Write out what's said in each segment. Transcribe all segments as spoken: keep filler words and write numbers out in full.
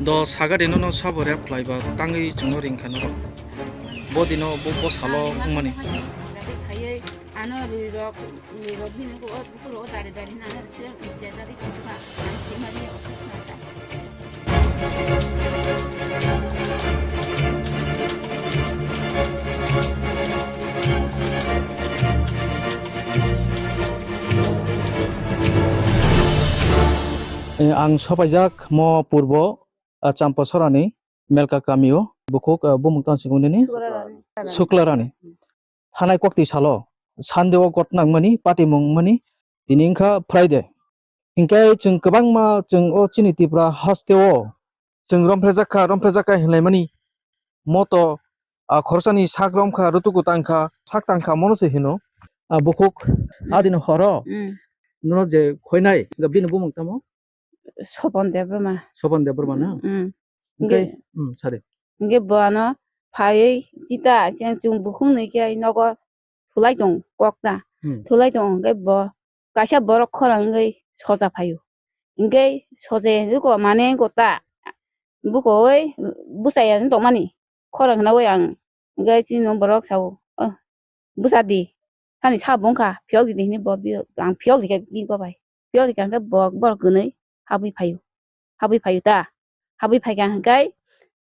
Do sagari no no sabo rep khlai ba tangwi chwngno ring kha norok. Bo dino bo, bo salo wngmani. Ano rirok, rirok bini ko, ko dari dari na, na, sila, jajari, kaitu ka, ang sima ni office na ta. Eh, ang sopaijak mo purbo, ah, Champa Sorani, Melka kamio, bukhuk, ah, bumung tang singwi nini? Suklarani. Suklarani. Thanai kokti salo, Sunday o got nangmani, patimung mani, tini wngkha Friday. Hinkhe chwng kwbangma chwng o chini Tripura haste o chwng romphrejakha, romphrejakha hinlaimani moto, ah, khoroksa ni sak romkha, rutuku tangkha, sak tangkha mono se hino. Ah, bukhuk, adini horo, mm, nono je khoinai, bini bumung tamo? Sopon Debbarma. Sopon Debbarma na? Mm. Hingke, hingke, mm, sari. Hingke bo ano phaiwi chita, cheng chwng bukhung nwi khe nogo thulai tong kok ta. Hmm. Thulai tong hingke bo kaisa borok khorang wngwi soja phaio. Hingke soja hingke ko mane ko ta. Buko oi bwsai ang tongmani. Khorang khna oi ang. Hingke chini borok sao. Oh, bwsa di. Thani sa bung kha, phiyok di di hinwi bo, ang phiyok di khe bini bo bai. Phiyok di khe ang khe bo, borok kwnwi habwi phaio. Habwi phaio ta. Habwi phai kha hwnkhe,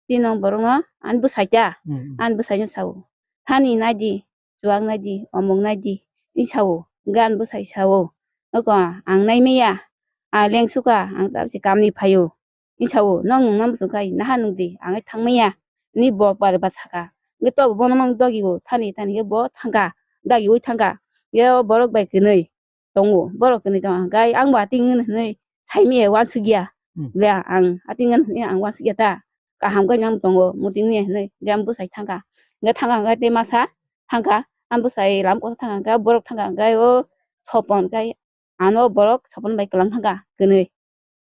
chini borokno ani bwsai ta. Hmm, hmm. Ani bwsaino sao. Thani nai di, chuwak nai di, omok nai di, hinwi sao. Hwnkhe ani bwsai sao. Nokho ang nai maya. Ang leng sukha, ang tabuk se kamni phaio. Hinwi sao, "Nong nungna muchung khai, naha nungdi, ang hai thangmaya," hinwi bo bare ba saka. Hingke tobo bono mang dogi o, thani thani khe bo thangkha, dagiui thangkha. Hingke o borok bai kwnwi tongo, borok kwnwi tongkha, hingke ang bo ating wngkha hinwi saimaya uansukya. Hmm. Le ang ating wngkha hinwi ang uansukya ta, kaham khe nang tongo, muiting wngya hinwi, hingke ang bwsai thangkha. Hingke thangkha hingke tei masa thangkha, ang bwsai lam kotor thangkha hingke borok thangkha hingke o sopon khe ano borok sopon bai kwlang thangkha kwnwi.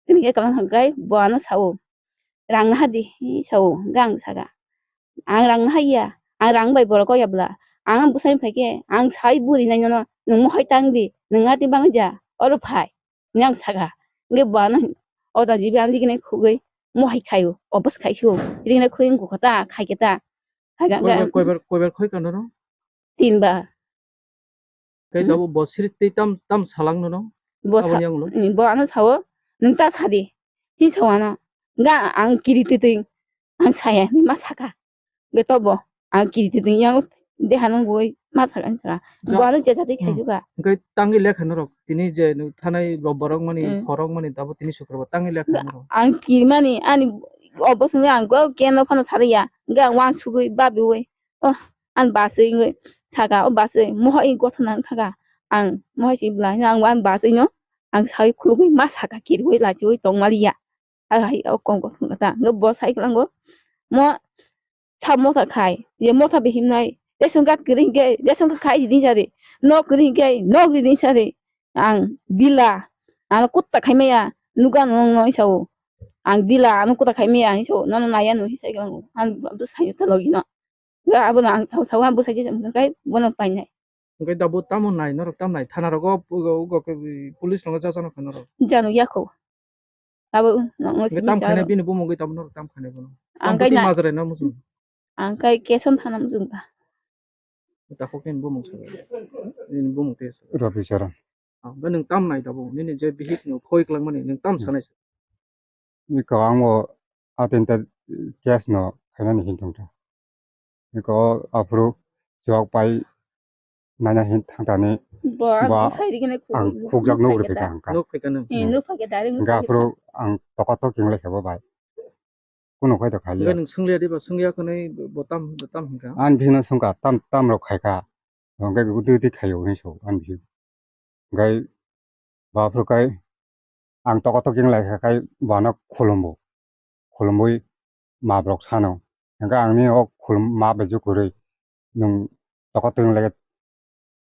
Tini khe kwlang thang khe bo ano sao, "Rang naha di," hinwi sao, hwnkhe ang saka, "Ang rang naha ya, ang rang bai borok kok ya bwla, ang bwsai phai khe ang sai buri nai nono, nwng mohai tang di, nwng ati bang ja, oro phai," hinwi ang saka. Hwnkhe bo ano oda jibi ang digini khugwi mohai khaio, obos khai sio, digini khugwi wngkha ta, khai khe ta. Hai khe ang khe koibar, koibar, koibar khoi kha nono? Tin bar. Khe hmm? Tabuk bo siri tei tam, tam salang nono? Bo sa-, aboni yangulo? Hmm, bo ano sao, "Nwng ta sadi," hinwi sao ano. Hwnkhe ang kiri twi twi ang saya hinwi ma saka. Hwnkhe tobo ang kiri twi twi yang deha nungwi ma saka hinwi saka. Bo ano jeja twi hmm, khaijukha. Hwnkhe tangwi lekha norok? Tini je nwng thanai rok borok mani, hmm, khorok mani, tabuk tini sukrobar tangwi lekha norok? Ang kirimani, ani obo songwi ang go keno phano sarwi ya. Hwnkhe ang uansugwi babiui. Oh, ani bachwi wngwi saka, o bachwi mohai gothona wng thangkha. Ang mohai se bwla hino ang, ani bachwino ang sawi khulugwi ma saka, kiriwi lachiwi tongmaliya. Hai hai o kok gothona ta. Hwnkhe bo sai kwlango, mo sa motha khai, je motha bihimnai, ration card kwrwi hinkhe ration card khai di din sadi, nok kwrwi hinkhe nok di din sadi. Ang dila, ano kutta khaimaya, nuga nung noi sao. Ang dila, ano kutta khaimaya, hinwi sao, nono naiya no hinwi sai kwlango. Ang bwsai ta logino. Ga abono ang sao, sao ang bwsai je kai bono painai. Hwnkhe tabuk tamo nai, norok tamo nai? Thana rogo, ugo, ugo, police rogo jajakno kha norok? Jano yakho. Abo no, no, hwnkhe simi tam khainai sa bini bumungwi tabuk norok tam khainai bono? Ang tam kai bwtwi na-, majra na muchung? Ang kai Keson thana muchung ta. Takhuk nini bumung sa. Nini bumung tei sa. Rabi Charan. Ah, ba nwng tam nai tabuk? Nini je bihik no khoi kwlangmani nwng tam hmm, sanai sa? Iko ang bo atinta case no khainani hin tongta. Iko aphuru chuak pai naina hin thangtani bo ang bo bwsai rikhe nai ang khuk-, khukjak nuk nuk rwphaikha. Phai kha ta? Ang kha. Nuk phaikha, direct nuk phaikha. Hwnkhe aphuru ang tokatok khinglai kha bo bai. Kunu khai to khaliya. Hwnkhe nwng swngya diba, swngya khwnwi bo tam, bo tam hinkha? Ani bihikno swngkha, tam, tam rok khaikha. Hwnkhe gudi gudi khaio hinwi sao ani bihik. Hwnkhe bo aphuru khai ang tokatok khinglai kha khai bo ano khulumbo. Khulumwi map rok sano. Hwnkhe ang nini o khulum map bai je kwrwi nwng tokatok khinglai khe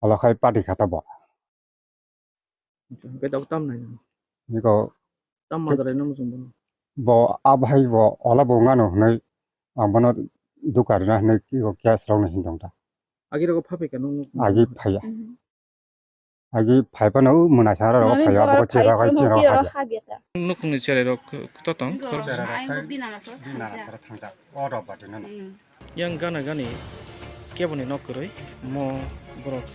olo khai party kha ta bo. Hwnkhe tabuk tam nai nang? Niko tam majra no muchung bono? Bo a bahai bo ola bo wngano hwnwi ang bono duka rwna hwnwi iko case rokno hin tong ta. Agi rogo pha phaikha nung? Agi phaiya. Mhm. Agi phai phano mwnai sana rok phai abo ko chera khai chera habya ta. Nukungni cherai rok to tong. Cherai rok khai bina na so thangja. O rok bati nana. Yang gana gani keboni nok kwrwi mo borok,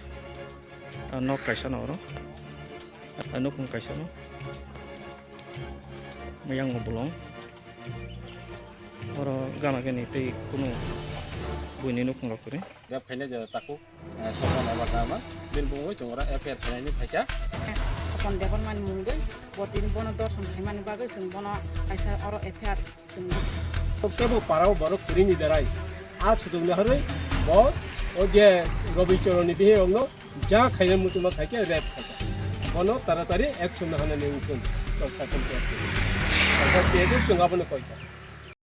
ah, nok kaisa no oro. Ah, nukung kaisa no. Yang mo bolong. Oro gana gani tei kunu buini nukung rok kwrwi. Rep khaina je taku, eh, sokon eba dama, bini bumungwi chwng oro F I R khainani phaikha. Sokon Debbarmani mungwi, bo tini bono dorson khaimani bagwi chwng bono kaisa oro F I R chwng. Kebo parao borok kwrwini berai. A sudokni harwi bo o je Robi Choronni bihirokno ja khaina muchungma khaikhe rep khaikha. Bono taratari action na hanani wngkun. Tok sakhon khe. Khe chwng abono koikha.